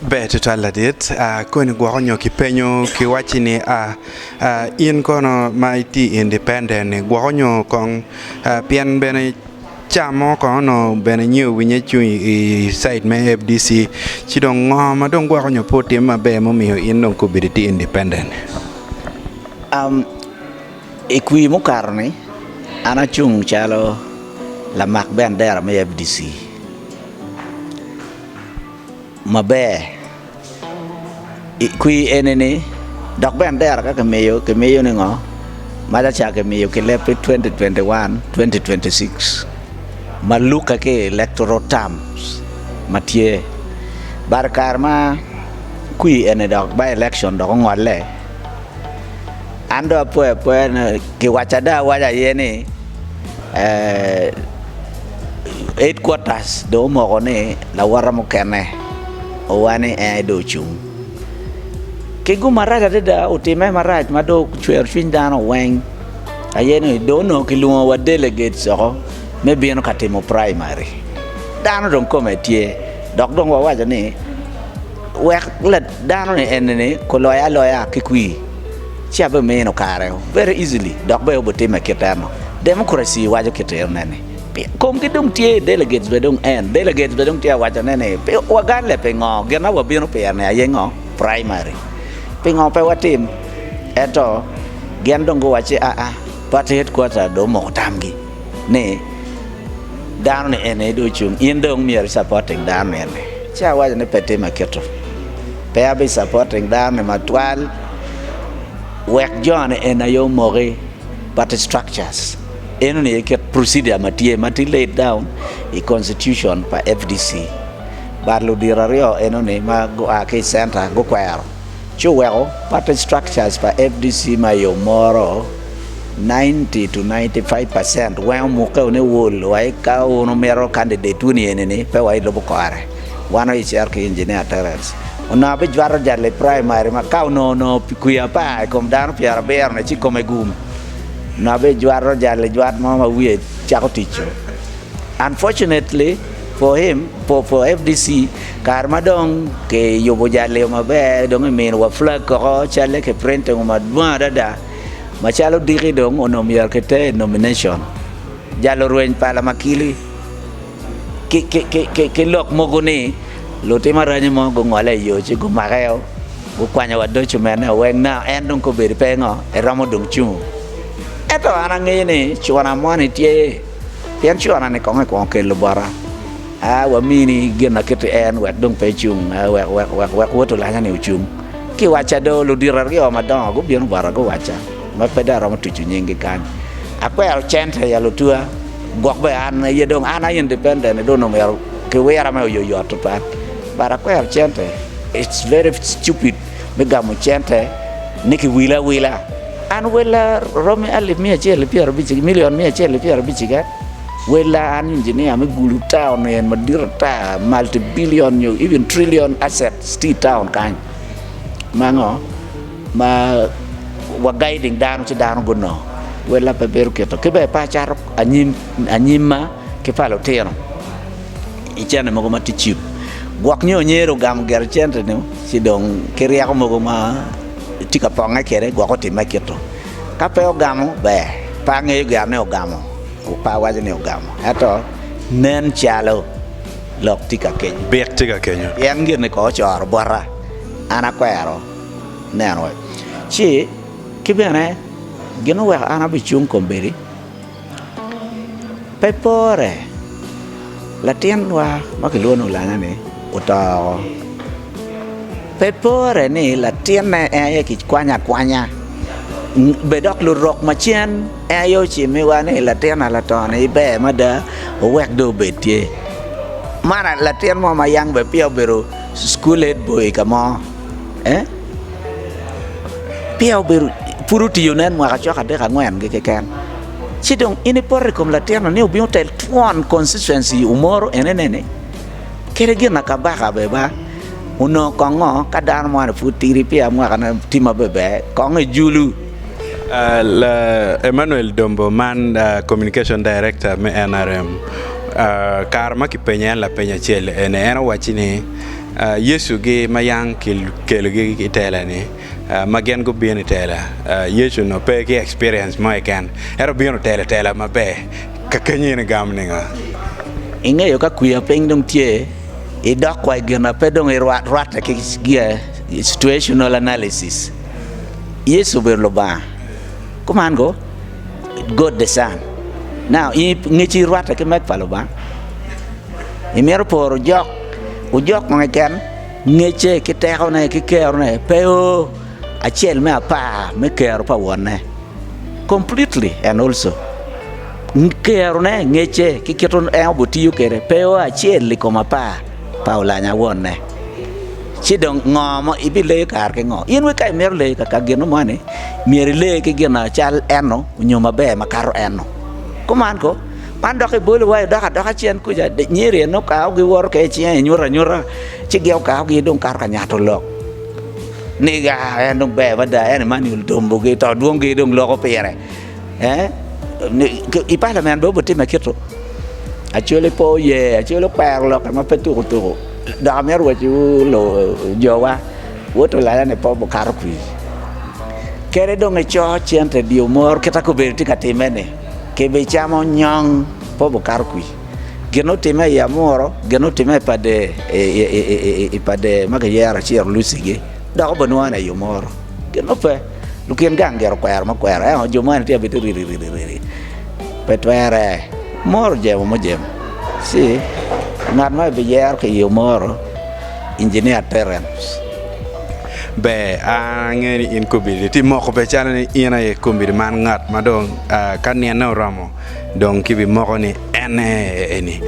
Ber tutwal ladit, koni gwoko nyo kipenyo kiwacci ni in kono ma itye independent ni gwoko nyo kong pien bene ca mo kong onongo bene nyo winye cung i cide me FDC ci dong ngo ma dong gwoko nyo pe otimme maber mumiyo in dong kobedo itye independent? I kwir mukato-ni an acung calo lamak bendera me FDC. Maber i kwir eni-ni dok bendera ka kimiyo, kimiyo ni ngo? Maca ca kimiyo ki leb pi 2021, 2026 ma lukke ki electoral terms ma tye. But i kare ma kwir eni dok by election dok ongolle, an dong apoyo apoya ni kiwaco ada awaca aye ni Headquarters dong omoko ni lawota mukene owa ni en aye dong ocung. Ki gum marac adada otime marac ma dong ocwero cwiny dano weng aye ni dong onongo kilwongo wa delegates oko me bino ka timo primary. Dano dong kome tye dok dong wawaco ni wek dano ni eni-ni guloye aloya ki kwir. ci abimino kare very easily dok bene obitimme kit eno. Democracy waco kit enone ni komgi dong tye delegates bene dong en delegates bene dong tye ka wacone ni pe wagalle pingo gin ma wabino pire ni aye ngo primary pingo pe watim ento gin dong guwacci aa party headquarter dong omoko tamgi ni dano ni eni dong ocung in dong myero i supporting dano ni eni ci awaco ni pe timme kito pe abi supporting dano ni matwal. Wek joni eni aye omoki party structures eno ni aye kit procedure ma tye ma tye laid down i constitution pa FDC but ludito aryo eno ni ma gua ki i center gukwero ci oweko party structures pa FDC ma i Omoro 90 to 95 percent weng omukke ni wul wa ka wun wumito candidate wu ni eni ni pe wa ilubo kore. Wan aye icito ki Engineer Terence. Onongo abijwato jal i primary ma ka onongo onongo kwi apar i kom dano pyerabiro ni ci kome gum. Onongo abijwato jal i jwat mo ma wiye cako tic-cu. Unfortunately for him, for, for FDC, kare ma dong kiyubo jal-li maber, dong imino wa flag koko, calle ki printing madwong adada, macalo diki dong onongo myero kiter i nomination. Jal orweny pala makili. Ki lok mogo ni lutim aranyi mo gungole i yo ci gumakeo, gukwanyo wa documenne weng na en dong kobedo pe ngo eromo dong cungo. Ento an angeyo ni cuna moni tye pien cuna ni kong ekwongo kelo bota a wamini gin ma kiti en wek dong pe ecung wek wek wek wek wot olanya ni ocung. Kiwacca do ludito aryo madongo gubino bota guwacca ma pe dong aromo tuco nyinggi kany. Akwero cente ya lutua. Gwok bene an aye dong an a independent dong onongo myero kiwira me oyoyot tutwal but akwero cente it's very stupid me gamo cente ni kiwilo awila an wella romi alip miya acel ki pyerabic million miya acel ki pyerabic keken wella an engineer me gulu town en madit ata multi billion nyo even trillion assets tye i town kany ma ngo ma wa guiding dano ci dano gunongo wella pe bedo kito ki bene pe acato anyim anyimma ki pa lutino i cente mogo ma tye cheap gwok nyo onyero ogamo gire cente ni ci dong ki ryeko mogo ma tye ka ponge kwede gwok otimme kito ka pe ogamo ber pe angeyo gire ni ogamo pe awaco ni ogamo ento nen calo lok tye ka kenyo Bik tye ka kenyo. Pien gin ni kong ocoro bota an akwero neno ci ki bene gin oweko an abicung kombeddi pe pore latinwa ma kilwongo ni Olanya-ni oto woko pe pore ni latinne en aye kikwanyo akwanya bed dok lurok macen en aye ocimiwa ni latinna lato-ni ber mada wuwek dong obed tye man latin mo ma yang bene peya obedo Cukul head boy ka mo eh peya obedo pud otiyo nen mwaka cok adek angwen gi keken ci dong in ipoto i kom latin-ni ni obin otel twon constituency omoro enene ni kadi gin ma kabaka bene ba onongo kong ngo ka dano moni pud tidi peya mwakane tye maber kong ejulu. Emmanuel Dombo man Communication Director me NRM kare ma kipenye en lapeny acel eni en owacci ni. Yecu-gi ma yang kikelogi i tela-ni, ma gin gubino i tela, Yecu onongo pe ki experience mo keken, ento obino otelo tela maber. Ka kenyo in igamo ningo? Ingeyo ka kwiya piny dong tye, idok wa i gin ma pe dong irwatte ki situational analysis. Yecu obedo Lubanga. Kuman go, God the Son. Now, in ngecci rwatte ki meg pa Lubanga. Imito poro ojok, ojok mo keken ngecce ki tekone ki kerone pe o acel me apar me kero pa wonne. Completely and also kerone, ngecce ki kit en obitiyo kwede pe o acel i kom apar pa olanya wonne. Ci dong ngo ma ibileyo kare ki ngo? In ka imito leyo ka gin mo ni myero ile ki gin cal eno nyo maber makato eno. Kuman ko, man dok ibolo wa idok adoka cen kuca nyeri eno okawo giwoto kwede i cinge inyuto anyuta ci gin okawo gi dong kato ka nyato lok ni en dong ber mada en Emmanuel Dombogi to dwongi dong loko pire. I palament bene obitime kit-tu. Acholi pe oye, Acholi okwero lokke ma pe tuko tuko. Dok amito wacciwu jowa, wot olaya-ni pe obukato kwir. Kadi dong ico cente dye omoro kit ma kobedo tye ka timme-ni, kibicamo nyong pe obukato kwir. Gin otimme i Amuro, gin otimme i pa dee ma kiyero Aciro Lucy-gi, dok obinwongone i Omoro. Gin pe. Lukin gang gire okwero ma kwero ento jo moni tye abiti ririri pe twere. Omoro ojemo mujemo ci ngat ma ibiyero ki i omoro Engineer Terence. Ber, an angeyo ni in kobedi tye moko be calo ni in aye kobedi man ngat ma dong ka nine oromo dong kibimoko ni en aye eni.